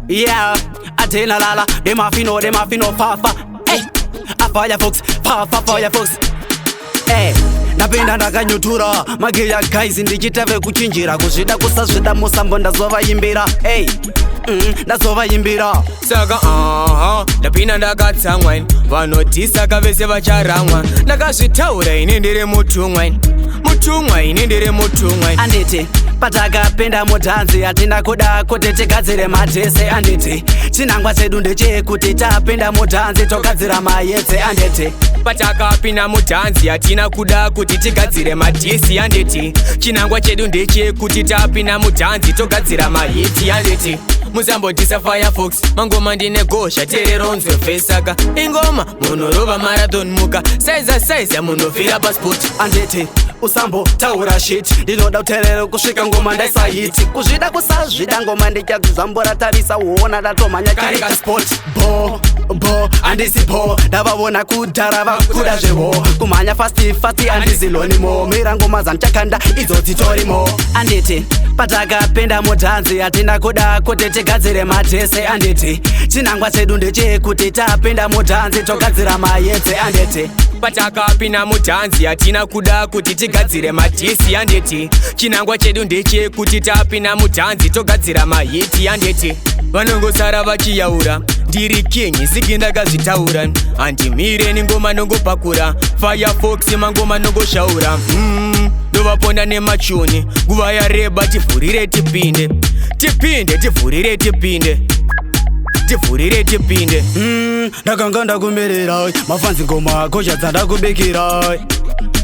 Yeah, atena lala, dem a fi know, dem a fi know fa fa. Hey, a Firefox, fa fa Firefox. Hey, ndapinda ndakanyutura magiya guys, ndichitave kuchinjira kuzvida kusazvida musambo ndazovaimbira. Hey, ndazovaimbira. Saka aha, ndapinda ndakatsamwa ini. Vanoti saka vese vacharamwa. Ndakazvitaura ini, ndiri mutumwa ini, mutumwa ini, ndiri mutumwa ini. Anditi patakapinda mudhanzi hatina kuda kuti tigadzire madiss, anditi chinangwa chedu ndechekuti tapinda mudhanzi togadzira mahits, anditi Patakapinda mudhanzi hatina kuda kuti tigadzire madiss, anditi chinangwa chedu ndechekuti tapinda mudhanzi togadzira mahits, anditi musambodisa Firefox, mangoma ndine gosha tereronzwe fesaka ingoma munorova marathon muka saiza saiza munofira pasport. Anditi usambotaura shit, ndinoda kuteerera kusvika ngoma ndaisa hit. Kuzvida kusazvida ngoma ndichadzambura, tarisa uona ndatomhanya karika sport bo bo handisi bo, ndavavona kudhara vakuda zvevo kumhanya fast fast, handisi lonimo mira ngoma dzandichakanda idzo dzitorimo. Anditi patakapinda mudhanzi hatina kuda kuti tigadzire madiss, anditi chinangwa chedu ndechekuti tapinda mudhanzi togadzira mahits, anditi Patakapinda mudhanzi hatina kuda kuti tigadzire madiss, anditi chinangwa chedu ndechekuti tapinda mudhanzi togadzira mahits, anditi vanongosara vachiyaura. Ndiri king siki, ndakazvitaura, handimire nengoma nongopakura. Firefox mangoma nongoshaura, ndovaponda nemachuni. Nguva yareba, tivhurire tipinde, tipinde, tivhurire tipinde, tivhurire tipinde. Ndakanga ndakumirira mafans, ngoma kosha dzandakubikira,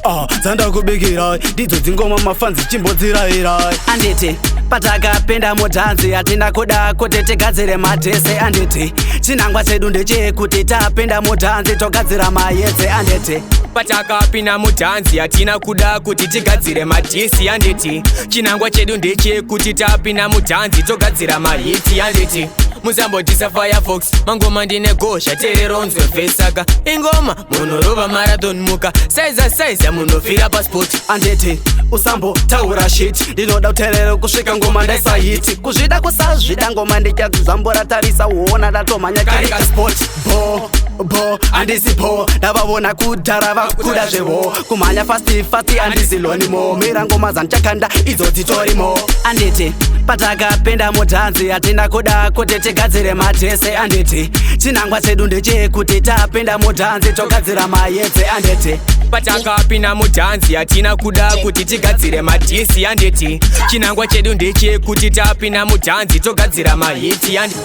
ah, dzandakubikira ndidzo dzingoma mafans, chimbodzirayira. Anditi patakapinda mudhanzi hatina kuda kuti tigadzire madiss, anditi chinangwa chedu ndechekuti tapinda mudhanzi togadzira mahits, anditi Patakapinda mudhanzi hatina kuda kuti tigadzire madiss, anditi chinangwa chedu ndechekuti tapinda mudhanzi togadzira mahits, anditi musambodisa Firefox, mangoma ndine gosha tereronzwe fesaka ingoma munorova marathon muka saiza saiza munofira pasport. Anditi usambotaura shit, ndinoda kuteerera kusvika ngoma ndaisa hit. Kuzvida kusazvida ngoma ndichadzambura, tarisa uona ndatomhanya karika sport bo bo handisi bo, ndavavona kudhara vakuda zvevo kumhanya fast fast, handisi lonimo mira ngoma dzandichakanda idzo dzitorimo. Anditi patakapinda mudhanzi hatina kuda kuti tigadzire madiss, anditi chinangwa chedu ndechekuti tapinda mudhanzi togadzira mahits, anditi Patakapinda mudhanzi hatina kuda kuti tigadzire madiss, anditi chinangwa chedu ndechekuti tapinda mudhanzi togadzira mahits, anditi.